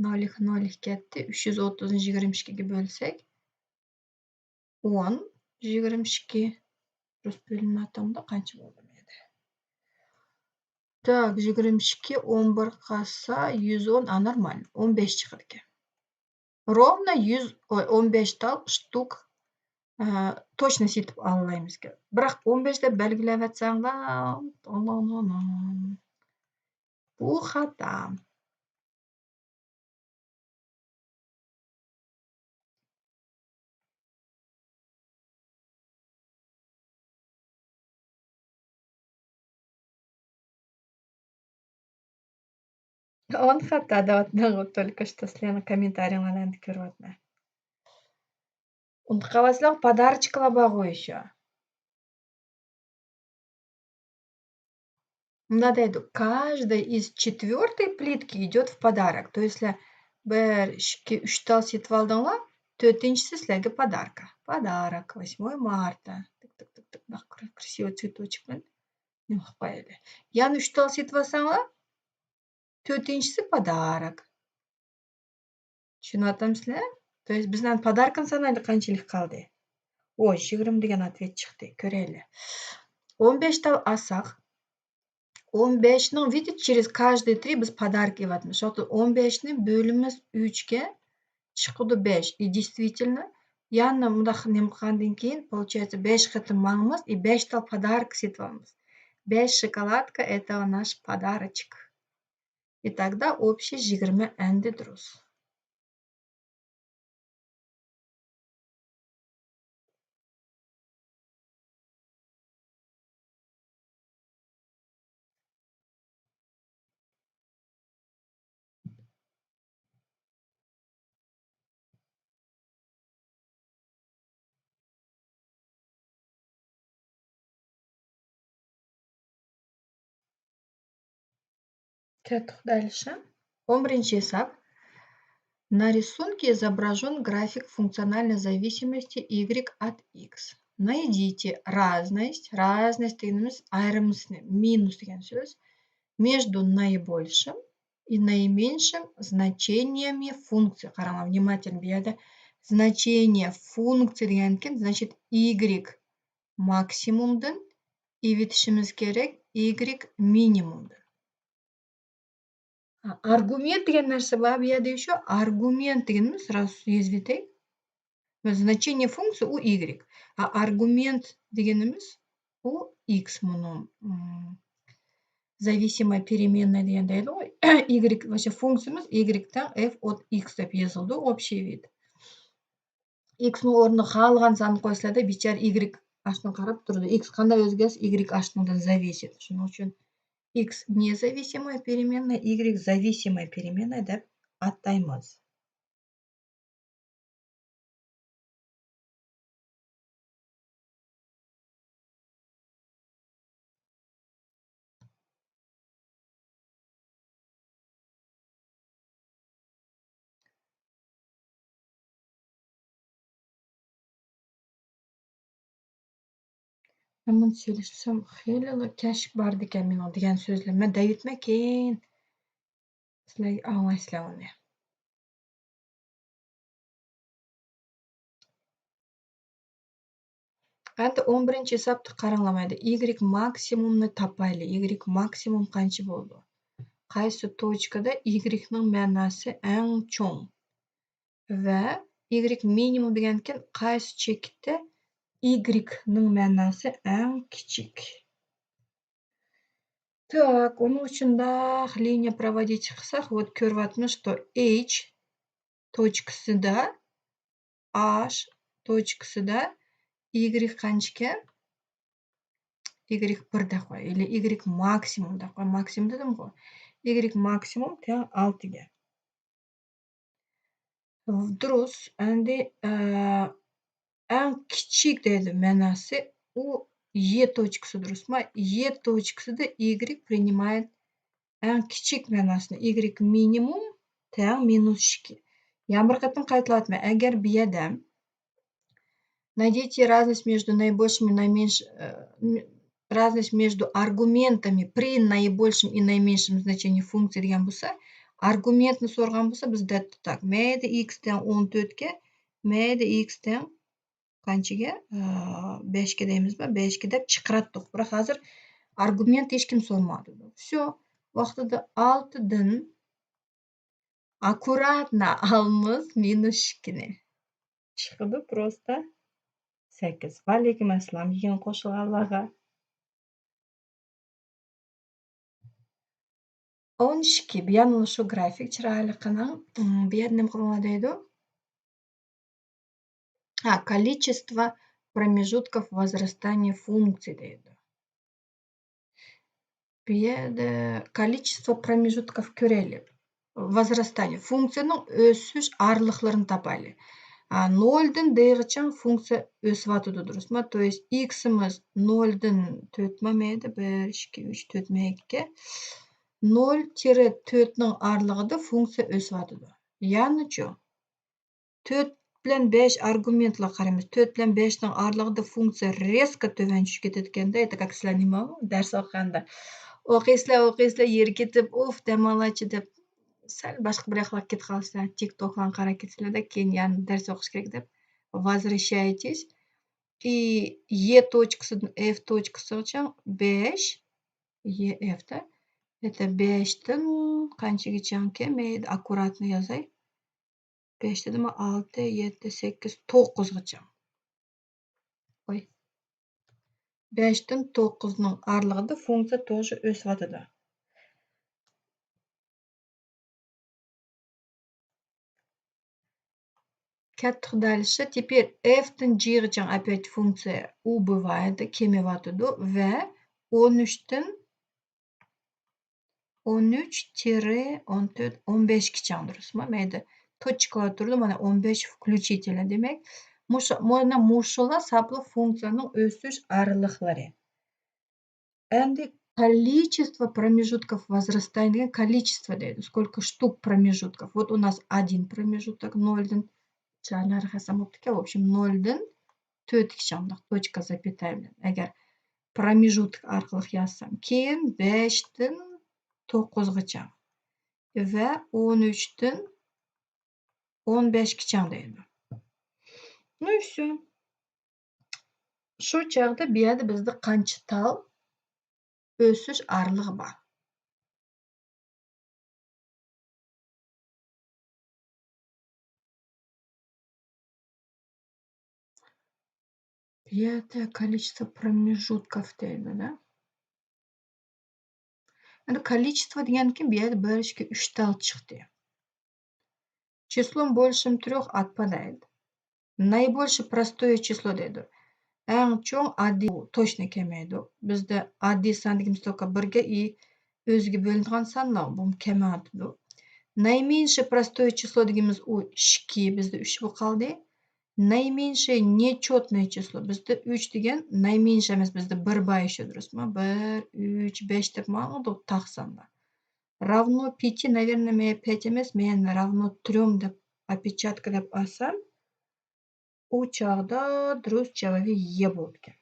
نوللۇق نوللۇق كەتتى. ئۈچ يۈز ئوتتۇزنى يىگىرمە ئىككىگە بۆلسەك، ئون، يىگىرمە ئىككى. دۇرۇس بۆلۈنمەيۋاتامدۇ؟ قانچە بولدى مەيدە؟ Так، يىگىرمە ئىككى، ئون بىر قالسا، يۈز ئون، а, нормально، ئون بەش چىقىدىكەن. Ровно يۈز، ئوي، ئون بەش تال شتۇك، ئە، توچنا سېتىپ ئالالايمىزكەن. بىراق ئون بەش دەپ بەلگىلەۋەتسەڭلار، بۇ خاتا. ئون خاتا دەۋاتىدىغۇ، только что سىلەرنىڭ كوممېنتارىيىڭلارنى ئەمدى كۆرۈۋاتىمەن. ئۇنتۇپ قالماسلىق، پادارچىكلار بارغۇ ئىشى. مۇنداق دەيدۇ، каждый из четвёртой плитки идёт в подарок. То есть، سىلەر بىر، ئىككى، ئۈچ تال سېتىۋالدىڭلار، تۆتىنچىسى سىلەرگە پاداركا. پادارك، восьмое марта. تىك، تىك، تىك، تىك. باق، كرасивый цветочек بىلەن نېمە قىلىپ قويايلى. يەنە ئۈچ تال سېتىۋالساڭلار، تۆتىنچىسى پادارك. چۈشىنىۋاتامسىلەر؟ То есть بىزنىڭ پاداركىنى سانايلى، قانچىلىك قالدى؟ ئوي، يىگىرمە دېگەن ئاتۋېت چىقتى. كۆرەيلى. ئون بەش تال ئالساق، ئون بەشنىڭ، видите, через каждые три بىز پاداركا ئېلىۋاتىمىز. شۇڭا ئون بەشنى بۆلىمىز ئۈچكە، چىقىدۇ بەش. И действительно، يەنە مۇنداق نېمە قىلغاندىن كېيىن، получается، بەش قېتىم ماڭىمىز، и بەش تال پاداركا سېتىۋالىمىز. بەش شوكولادكا, это наш подарочек. И тогда общий يىگىرمە ئەندى دۇرۇس. كەتتۇق دەل شۇ. ئون بىرىنچى ھېساب. На рисунке изображён график функциональной зависимости y от x. Найдите разность, разность دېگىنىمىز ئايرىمىسىنى، مىنۇس دېگەن سۆز. Между наибольшим и наименьшим значениями функции. قاراڭلار، внимательно، بۇ يەردە значение функции دېگەندىكىن، значит, y ماكسىمۇمدىن، ئېۋىتىشىمىز كېرەك y مىنىمۇمدىن. ئارگۇمېنت دېگەن نەرسە بار بۇ يەردە، شۇ ئارگۇمېنت دېگىنىمىز، سرازۇ يېزىۋېتەي. Значение функции ئۇ y. ئارگۇمېنت دېگىنىمىز ئۇ x مۇنۇ. Зависимая переменная دېگەن دەيدۇ. Y، ۋاچە فۇنكسىيىمىز y تەڭ f от x دەپ يېزىلىدۇ، общий вид. X نىڭ ئورنىغا خالىغان ساننى قويسىلەردە، بىچارە y ئاشۇنىڭغا قاراپ تۇرىدۇ. X قانداق ئۆزگەرسە، y ئاشۇنىڭدىن зависит. شۇنىڭ ئۈچۈن x независимая переменная, y зависимая переменная دەپ ئاتايمىز. مەن بۇنى سېلىشتۇرسام خېلىلا كەچ بارىدىكەن مېنىڭ دېگەن سۆزلىرىم. مەن دەيۋېتىمەن، كېيىن سىلەر ئاڭلايسىلەر ئۇنى. ئەمدى ئون بىرىنچى ھېسابتا قاراڭلار، مەيدە y ماكسىمۇمنى تاپايلى. Y ماكسىمۇم قانچە بولىدۇ؟ قايسى توچكىدا y نىڭ مەناسى ئەڭ چوڭ؟ ۋە y مىنىمۇم دېگەنكىن، قايسى چېكىتتە y نىڭ مەناسى ئەڭ كىچىك؟ Так، ئۇنىڭ ئۈچۈن لىنىيە پروۋودىت قىلساق، ۋوت كۆرۈۋاتىمىز، شتو ئېيچ توچكىسىدا، ئاش توچكىسىدا ئىگرېك قانچىكەن؟ ئىگرېك بىر دەپ قوي، يەنى ئىگرېك ماكسىمۇم دەپ قوي، ماكسىمۇم دېدىمغۇ؟ ئىگرېك ماكسىمۇم تەڭ ئالتىگە. دۇرۇس. ئەمدى، ئە، ئەڭ كىچىك دەيدۇ مەناسى، ئۇ يې توچكىسى، دۇرۇسمۇ؟ يې توچكىسىدا ئىگرېك принимает ئەڭ كىچىك مەناسىنى، ئىگرېك مىنىمۇم تەڭ مىنۇس ئىككى. يەنە بىر قېتىم قايتىلاۋاتىمەن. ئەگەر بۇ يەردە найдите разность между наибольшим и наименьшим، ئە، разность между аргументами при наибольшем и наименьшем значении функции دېگەن بولسا، ئارگۇمېنتنى سورىغان بولسا، بىز دەتتۇق، مەيدە ئىكس تەڭ ئون تۆتكە، مەيدە ئىكس تەڭ قانچىگە؟ ئە، بەشكە دەيمىزبە، بەشكە دەپ چىقىراتتۇق. بىراق ھازىر ئارگۇمېنت ھېچكىم سورىمايدۇ. Всё، ۋاقتىدا ئالتىدىن аккуратно ئالىمىز مىنۇس ئىككىنى. چىقىدۇ просто سەككىز. ۋەئەلەيكۇم ئەسسالام، يېڭى قوشۇلغانلارغا. ئون ئىككى، بۇ يەرنىڭ شۇ گرافىك چىرايلىقىنىڭ، ئىم، بۇ يەردە نېمە قىلىڭلار دەيدۇ؟ ھە، количество промежутков возрастания функции دەيدۇ. بۇ يەردە количество промежутков كۆرەيلى. Возрастание. فۇنكسىيەنىڭ ئۆسۈش ئارىلىقلىرىنى تاپايلى. ئا، نولدىن دېغىچە فۇنكسىيە ئۆسۈۋاتىدۇ، دۇرۇسمۇ؟ То есть ئىكسىمىز نولدىن تۆت مەيدە، بىر، ئىككى، ئۈچ، تۆت مەيدە. نول تىرە تۆتنىڭ ئارىلىقىدا فۇنكسىيە ئۆسۈۋاتىدۇ. يەنىچۇ؟ تۆت بىلەن بەش ئارگۇمېنتلار قارايمىز. تۆت بىلەن بەشنىڭ ئارىلىقىدا فۇنكسىيە رېزكا تۆۋەن چۈشۈپ كېتىدىكەندە، ئېيتىلغان كىشىلەر نېمە دەرس ئوقۇغاندا، ئوقۇيسىلەر، ئوقۇيسىلەر، يېرى كېتىپ، ئۇف، دەم ئالايچۇ دەپ، سەل باشقا بىر ياقلارغا كېتىپ قالىسىلەر، تىك توكلارنى قاراپ كېتىسىلەر-دە، كېيىن يەنە دەرس ئوقۇش كېرەك دەپ، возвращайтесь. И يې توچكىسىدىن ئېف توچكىسىغىچە بەش، يې ئېفتا. ئەتە بەشتىن قانچىگىچەكەن؟ مەيلى، ئاككۇراتنى يازاي. بەش دېدىم، ئالتە، يەتتە، سەككىز، توققۇزغىچە. قوي. بەشتىن توققۇزنىڭ ئارىلىقىدا فۇنكسىيە тоже ئۆسۈۋاتىدۇ. كەتتۇق دەلىشى. Теперь ئېفتىن جىغىچە ئەپەت فۇنكسىيە ئۇ بىۋايەدە كېمىۋاتىدۇ ۋە ئون ئۈچتىن ئون ئۈچ تىرە ئون تۆت، ئون بەشكىچە، دۇرۇسمۇ؟ مەيدە توچكىلار تۇرىدۇ، مانا، ئون بەش включительно، دېمەك، مۇشۇ، مانا مۇشۇلار ساپلا فۇنكسىيەنىڭ ئۆسۈش ئارىلىقلىرى. Endi количество промежутков возрастания دېگەن количество دەيدۇ. Сколько штук промежутков? Вот у нас один промежуток، نولدىن، چارلار قەسەم بوپتىكەن، в общем، نولدىن تۆتكىچە، توچكا، زاپياتايە بىلەن. ئەگەر پرومېژۇتك ئارقىلىق يازسام، كېيىن بەشتىن توققۇزغىچە ۋە ئون ئۈچتىن ئون بەشكىچە دەيدۇ. Ну и всё. شۇ چاغدا بۇ يەردە بىزدە قانچە تال ئۆسۈش ئارىلىقى بار؟ بۇ يەردە количество промежутков دەيدۇ-دە. ئەمدى количество دېگەندىكىن بۇ يەردە بىر، ئىككى، ئۈچ تال چىقتى. Числом большим трёх отпадает. Наибольшее простое число دەيدۇ. ئەڭ چوڭ ئاددىي توشنا كەلمەيدۇ. بىزدە ئاددىي سان دېگىنىمىز توكا بىرگە ئى ئۆزىگە بۆلۈنىدىغان سانلار، بۇمۇ كەلمەيۋاتىدۇ. Наименьшее простое число دېگىنىمىز ئۇ ئىككى، بىزدە ئۈچ بولۇپ قالدى. Наименьшее нечётное число. بىزدە ئۈچ دېگەن наименьшее ئەمەس، بىزدە بىر بار ئىشى، دۇرۇسمۇ؟ بىر، ئۈچ، بەش دەپ ماڭىدۇ تاق ساندا. Равно пяти، наверное، مەن پەت ئەمەس، مەن равно трём دەپ، опечатка دەپ ئالسام، ئۇ چاغدا دۇرۇس جاۋابى يە بولىدىكەن.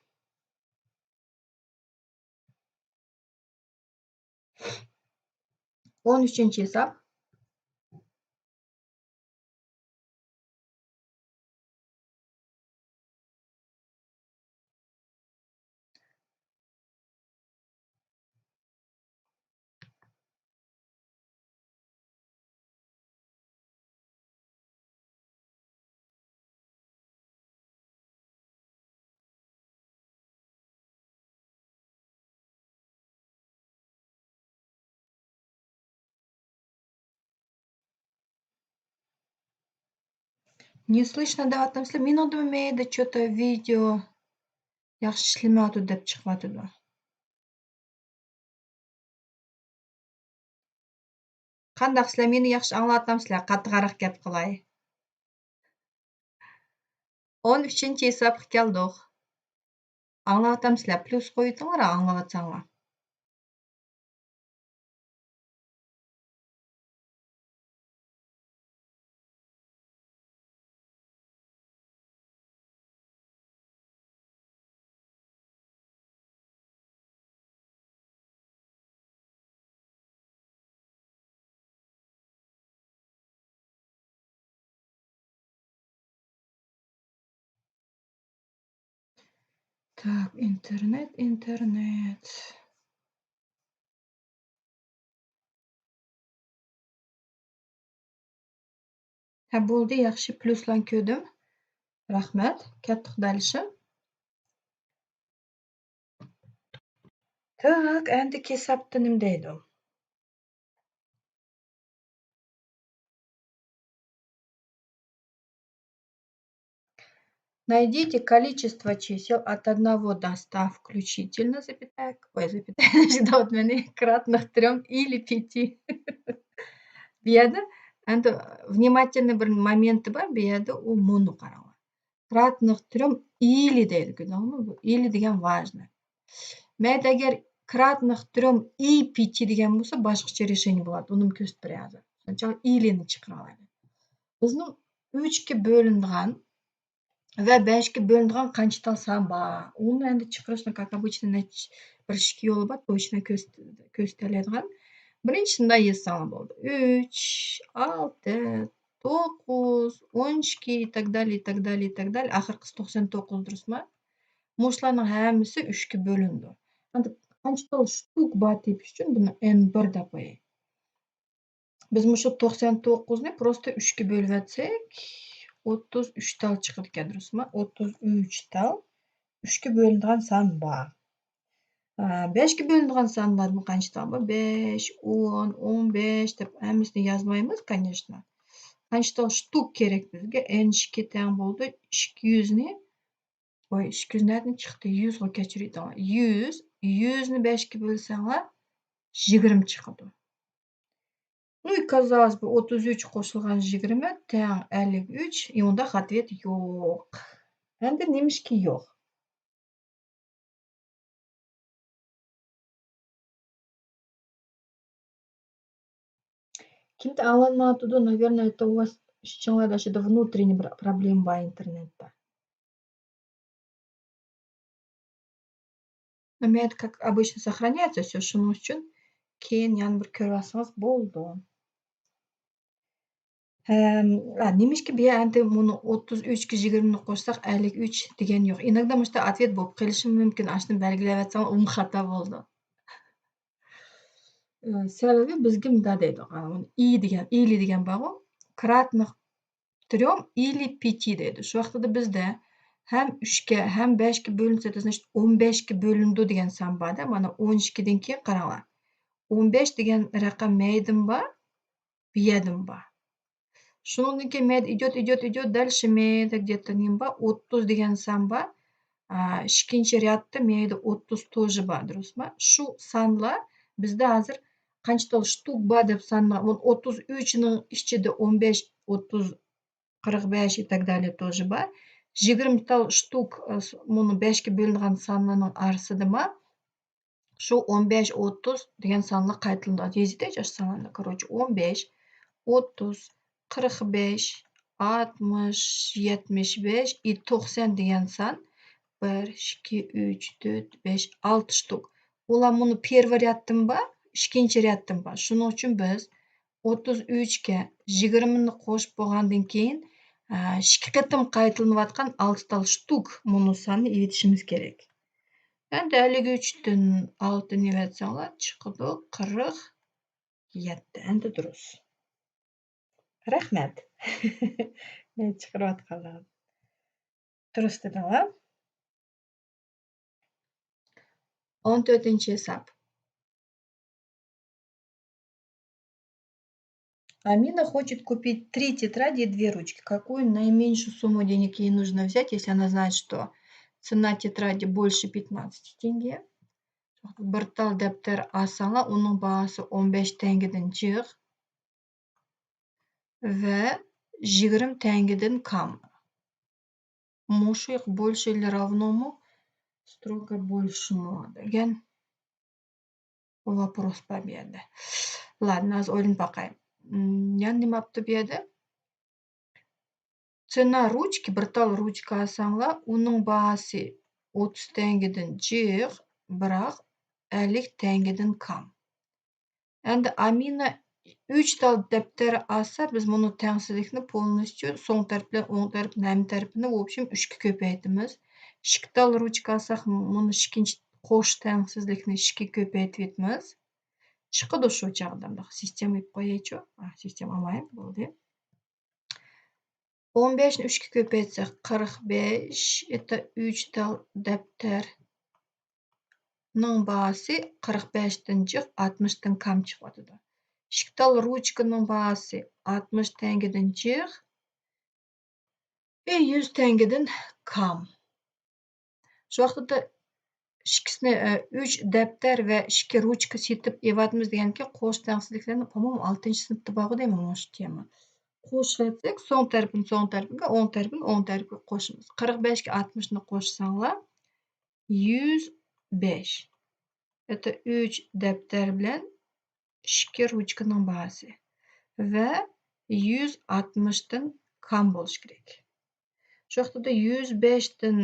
ئون ئۈچىنچى ھېساب. Не слышно دەۋاتامسىلەر؟ مېنىڭدىمۇ مەيدە چوتا ۋىدېئو ياخشى ئىشلىمەيۋاتىدۇ دەپ چىقىۋاتىدۇ. قانداق سىلەر، مېنى ياخشى ئاڭلاۋاتامسىلەر؟ قاتتىقراق گەپ قىلاي. ئون ئۈچىنچى ھېسابقا كەلدۇق. ئاڭلاۋاتامسىلەر؟ پليۇس قويۇۋېتىڭلار، ئاڭلاۋاتساڭلار. Так, ئىنتېرنېت، ئىنتېرنېت. ھە، بولدى، ياخشى، پليۇسلارنى كۆردۈم. رەھمەت، كەتتۇق دەلىشىم. تاك، ئەندىكى ھېسابتا نېمە دەيدۇ؟ Найдите количество чисел от одного до ста включительно, запятая, ой, запятая، кратных трём или пяти. بۇ يەردە ئەمدى внимательный بىر مامېنتى بار، بۇ يەردە ئۇ مۇنى قاراڭلار. Кратных трём или دەيدۇ، كۆردۈڭلارمۇ؟ بۇ или دېگەن важно. مەيلى، ئەگەر кратных трём и пяти دېگەن بولسا، باشقىچە رېشېنىيە بولاتتى. ئۇنىمۇ كۆرسىتىپ بېرەي ھازىر. شۇنىڭ ئۈچۈن ئىلىنى چىقىرىۋالايلى. بىزنىڭ ئۈچكە بۆلۈنىدىغان ۋە بەشكە بۆلۈنىدىغان قانچە تال سان بار؟ ئۇنى ئەمدى چىقىرىشنىڭ، как обычно، نەچچە، بىر ئىككى يولى بار، توشنا كۆرسىتەلەيدىغان. بىرىنچىسىنى يازساڭلار بولدى. ئۈچ، ئالتە، توققۇز، ئون ئىككى، и так далее، и так далее، и так далее. ئاخىرقىسى توقسان توققۇز، دۇرۇسمۇ؟ مۇشۇلارنىڭ ھەممىسى ئۈچكە بۆلۈنىدۇ. ئەمدى قانچە تال شتۇك بار تېپىش ئۈچۈن بۇنى ئېن بىر دەپ قوياي. بىز مۇشۇ توقسان توققۇزنى پروستا ئۈچكە بۆلۈۋەتسەك، ئوتتۇز ئۈچ تال چىقىدىكەن، دۇرۇسمۇ؟ ئوتتۇز ئۈچ تال ئۈچكە بۆلۈنىدىغان سان بار. ئا، بەشكە بۆلۈنىدىغان سانلاردىن قانچە تال بار؟ بەش، ئون، ئون بەش دەپ ھەممىسىنى يازمايمىز، конечно. قانچە تال شتۇك كېرەك بىزگە؟ ئېن ئىككى تەڭ بولدى ئىككى يۈزنى، ۋاي، ئىككى يۈز نەدىن چىقتى؟ يۈزغۇ، كەچۈرۈڭلار. يۈز، يۈزنى بەشكە بۆلسەڭلار، يىگىرمە چىقىدۇ. Ну и казалось бы، ئوتتۇز ئۈچ قوشۇلغان يىگىرمە تەڭ ئەللىك ئۈچ، ئى، ئۇنداق ответ يوق. ئەمدى نېمىشقا يوق؟ كىمدە ئاڭلانمايۋاتىدۇ؟ Наверное, это у вас ئىچىڭلاردا شۇنداق внутренний بىر проблېما بار ئىنتېرنېتتا. مەيدە، как обычно, сохраняется всё، شۇنىڭ ئۈچۈن كېيىن يەنە بىر كۆرۈۋالسىڭىز بولىدۇ. ھەم، ئا، نېمىشقا بۇ يەردە مۇنۇ ئوتتۇز ئۈچكە يىگىرمىنى قوشساق ئەللىك ئۈچ دېگەن يوق؟ ئىناكدا مۇشۇنداق ئاتۋېت بولۇپ قېلىشىمۇ مۇمكىن، ئاشۇنى بەلگىلەۋەتسەڭ ئۇمۇ خاتا بولىدۇ. ئە، سەۋەبى بىزگە مۇنداق دەيدۇ، ئا، ئۇنى ئى دېگەن، ئىلى دېگەن بارغۇ، кратных трём или пяти دەيدۇ. شۇ ۋاقتىدا بىزدە ھەم ئۈچكە، ھەم بەشكە بۆلۈنسە، значит، ئون بەشكە بۆلۈنىدۇ دېگەن سان بار-دە. مانا ئون ئىككىدىن كېيىن قاراڭلار. ئون بەش دېگەن رەقەم مەيدىمۇ بار، بۇ يەردىمۇ بار. شۇنىڭدىن كېيىن مەيدە ئىدىيوت، ئىدىيوت، ئىدىيوت، دەل شۇ مەيدە где-то نېمە بار، ئوتتۇز دېگەن سان بار. ئا، ئىككىنچى ريادتا مەيدە ئوتتۇز тоже بار، دۇرۇسمۇ؟ شۇ سانلار بىزدە ھازىر قانچە تال شتۇك بار دەپ سانلىغان، ئوتتۇز ئۈچنىڭ ئىچىدە ئون بەش، ئوتتۇز، قىرىق بەش и так далее тоже بار. يىگىرمە تال شتۇك، ئا، مۇنۇ بەشكە بۆلۈنىدىغان سانلارنىڭ ئارىسىدىمۇ شۇ ئون بەش، ئوتتۇز دېگەن سانلار قايتىلىنىدۇ. يېزىۋېتەيچۇ ئاشۇ سانلارنى. كوروچى، ئون بەش، ئوتتۇز، قىرىق بەش، ئاتمىش، يەتمىش بەش، ئى، توقسان دېگەن سان. بىر، ئىككى، ئۈچ، تۆت، بەش، ئالتە شتۇك. ئۇلار مۇنۇ پېرۋىي ريادتىن بار، ئىككىنچى ريادتىن بار. شۇنىڭ ئۈچۈن بىز ئوتتۇز ئۈچكە يىگىرمىنى قوشۇپ بولغاندىن كېيىن، ئىككى قېتىم قايتىلىنىۋاتقان ئالتە تال شتۇك مۇنۇ ساننى ئېلىۋېتىشىمىز كېرەك. ئەمدى ئەللىك ئۈچتىن ئالتىنى ئېلىۋەتسەڭلار، چىقىدۇ قىرىق يەتتە. ئەمدى دۇرۇس. رەھمەت. مېنى چىقىرىۋاتقانلار. دۇرۇس دېدىڭلار. ئون تۆتىنچى ھېساب. Амина хочет купить три тетради и две ручки. Какую наименьшую сумму денег ей нужно взять, если она знает, что цена тетради больше пятнадцати тенге? بىر تال دەپتەر ئالساڭلار، ئۇنىڭ باھاسى ئون بەش تەڭگىدىن جىق ۋە يىگىرمە تەڭگىدىن كام. مۇشۇ ياق больше или равно مۇ؟ Строго больше مۇ دېگەن. بۇ ۋاپروس بار بۇ يەردە. Ладно، ھازىر ئويلىنىپ باقاي. مم، يەنە نېمە ئاپتۇ بۇ يەردە؟ Цена ручки، بىر تال رۇچكا ئالساڭلار، ئۇنىڭ باھاسى ئوتتۇز تەڭگىدىن جىق، بىراق ئەللىك تەڭگىدىن كام. ئەمدى ئامىنا ئۈچ تال دەپتەر ئالسا، بىز مۇنۇ تەڭسىزلىكنى полностью سوڭ تەرەپ بىلەن ئوڭ تەرەپ، نەمە تەرىپىنى، в общем، ئۈچكە كۆپەيتىمىز. ئىككى تال رۇچكا ئالساق، مۇنۇ ئىككىنچى قوش تەڭسىزلىكنى ئىككىگە كۆپەيتىۋېتىمىز. چىقىدۇ شۇ چاغدا. سىستېما ئېلىپ قويايچۇ. ئا، سىستېما ئالماي، بولدى. ئون بەشنى ئۈچكە كۆپەيتسەك، قىرىق بەش، ئېتە ئۈچ تال دەپتەرنىڭ باھاسى قىرىق بەشتىن جىق، ئاتمىشتىن كام چىقىۋاتىدۇ. ئىككى تال رۇچكىنىڭ باھاسى ئاتمىش تەڭگىدىن جىق، ئى، يۈز تەڭگىدىن كام. شۇ ۋاقىتتا ئىككىسىنى، ئە، ئۈچ دەپتەر ۋە ئىككى رۇچكا سېتىپ ئېلىۋاتىمىز دېگەنكى، قوش تەڭسىزلىكلەرنىڭ، по-моему، ئالتىنچى سىنىپتا بارغۇ دەيمەن مۇشۇ تېما. قوشۇۋەتسەك، سوڭ تەرىپىنى سوڭ تەرىپىگە، ئوڭ تەرىپىنى ئوڭ تەرىپىگە قوشىمىز. قىرىق بەشكە ئاتمىشنى قوشساڭلار، يۈز بەش. ئەتە ئۈچ دەپتەر بىلەن ئىككى رۇچكىنىڭ باھاسى ۋە يۈز ئاتمىشتىن كام بولۇشى كېرەك. شۇ ۋاقىتتا يۈز بەشتىن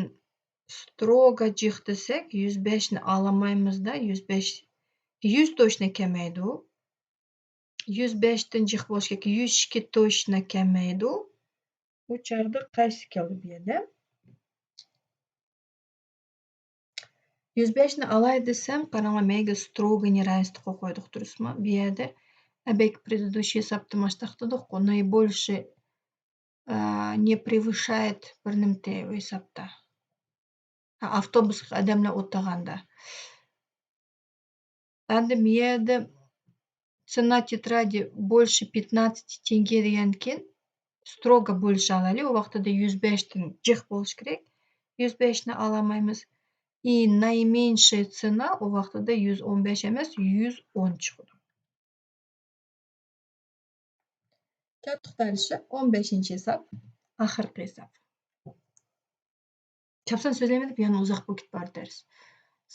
ستروگا جىق دېسەك، يۈز بەشنى ئالالمايمىز-دا، يۈز بەش، يۈز توشنا كەلمەيدۇ. يۈز بەشتىن جىق بولۇشى كېرەك، يۈز ئىككى توشنا كەلمەيدۇ. ئۇ چاغدا قايسى كەلدى بۇ يەردە؟ يۈز بەشنى ئالاي دېسەم، قاراڭلار، مەيگە ستروگا نېرەنستىققا قويدۇق، دۇرۇسمۇ؟ بۇ يەردە ئەبەك پرېدۇدۇشىي ھېسابتا ماشتاقتىدۇققۇ، نايبولشى، ئا، не превышает بىر نېمىتى ئۇ ھېسابتا. ھە، ئاپتوبۇسقا ئادەملەر ئولتۇرغاندا. ئەمدى بۇ يەردە цена тетради больше пятнадцати тенге دېگەنكىن، ستروگا بولۇشالايلى، ئۇ ۋاقتىدا يۈز بەشتىن جىق بولۇشى كېرەك. يۈز بەشنى ئالالمايمىز. ئى، наименьшая цена ئۇ ۋاقتىدا يۈز ئون بەش ئەمەس، يۈز ئون چىقىدۇ. كەتتۇق دەرسكە. ئون بەشىنچى ھېساب، ئاخىرقى ھېساب. كەپسان سۆزلەيمەن دەپ يەنە ئۇزاق بولۇپ كېتىپ بارىدۇ دەرس.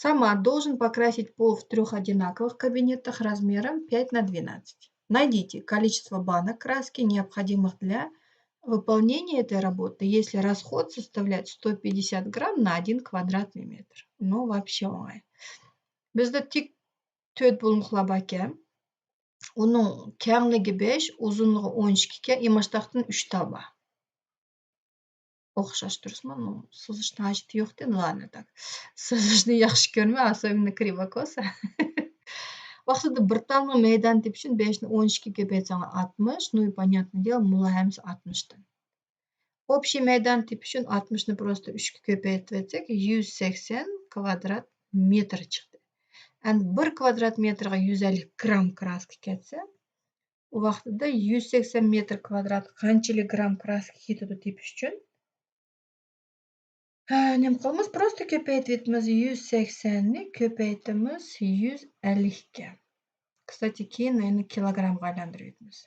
Сама должен покрасить пол в трёх одинаковых кабинетах размером пять на двенадцать. Найдите количество банок краски, необходимых для выполнения этой работы, если расход составляет сто пятьдесят грамм на один квадратный метр. Ну, вообще оңай. بىزدە تىك تۆت بۇلۇڭلۇقلار باركەن. ئۇنىڭ كەڭلىكى بەش، ئۇزۇنلۇقى ئون ئىككى ئىكەن، ئىماشتاقتىن ئۈچ تال بار. ئوخشاش تۇرسىمۇ، سىزىشنىڭ ھاجىتى يوقتى، لانا تاك. سىزىشنى ياخشى كۆرمە، особенно كرىۋاكوسا. ۋاقتىدا بىر تالنىڭ مەيدان تېپىشى ئۈچۈن بەشنى ئون ئىككىگە كۆپەيتسەڭلار ئاتمىش، ну и понятное дело، مۇلا ھەممىسى ئاتمىشتىن. ئوبشىي مەيدان تېپىش ئۈچۈن ئاتمىشنى پروستو ئۈچكە كۆپەيتىۋەتسەك، يۈز سەكسەن كۋادرات مېتىر چىقتى. ئەمدى بىر كۋادرات مېتىرغا يۈز ئەللىك گرام كراسكا كەتسە، ئۇ ۋاقتىدا يۈز سەكسەن مېتىر كۋادرات قانچىلىك گرام كراسكا كېتىدۇ تېپىش ئۈچۈن، ھە، نېمە قىلىمىز؟ پروستو كۆپەيتىۋېتىمىز. يۈز سەكسەننى كۆپەيتىمىز يۈز ئەللىككە. كستاتى، كېيىن يەنە كىلوگرامغا ئايلاندۇرۇۋېتىمىز.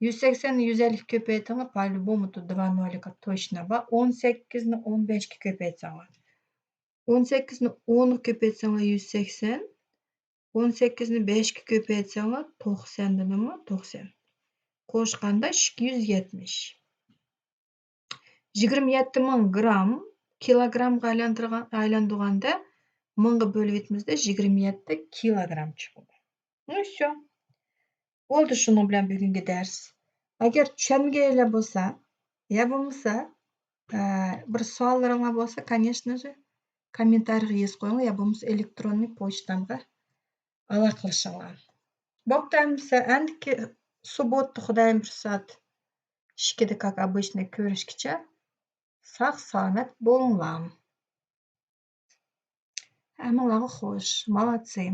يۈز سەكسەننى يۈز ئەللىككە كۆپەيتىڭلار، по-любому تۇ دىۋا نولىكا توشنا بار. ئون سەككىزنى ئون بەشكە كۆپەيتسەڭلار. ئون سەككىزنى ئونغا كۆپەيتسەڭلار يۈز سەكسەن. ئون سەككىزنى بەشكە كۆپەيتسەڭلار توقسان دېدىمغۇ، توقسان. قوشقاندا ئىككى يۈز يەتمىش. يىگىرمە يەتتە مىڭ گرام كىلوگرامغا ئايلاندۇرغان، ئايلاندۇرغاندا مىڭغا بۆلۈۋېتىمىزدە يىگىرمە يەتتە كىلوگرام چىقىدۇ. Ну всё. بولدى شۇنىڭ بىلەن بۈگۈنكى دەرس. ئەگەر چۈشەنمىگەنلەر بولسا، يا بولمىسا، ئە، بىر سوئاللىرىڭلار بولسا، конечно же، كوممېنتارىيغا يېزىپ قويۇڭلار، يا بولمىسا ئېلېكتروننىي پوچتامغا ئالاقىلىشىڭلار. بوپتۇ، ئەمىسە ئەندىكى سۇبوتتا خۇدايىم بىر سائەت ئىككىدە، как обычно، كۆرۈشكىچە ساق-سالامەت بولۇڭلار. ھەممىڭلارغا خوش، مالاتسى.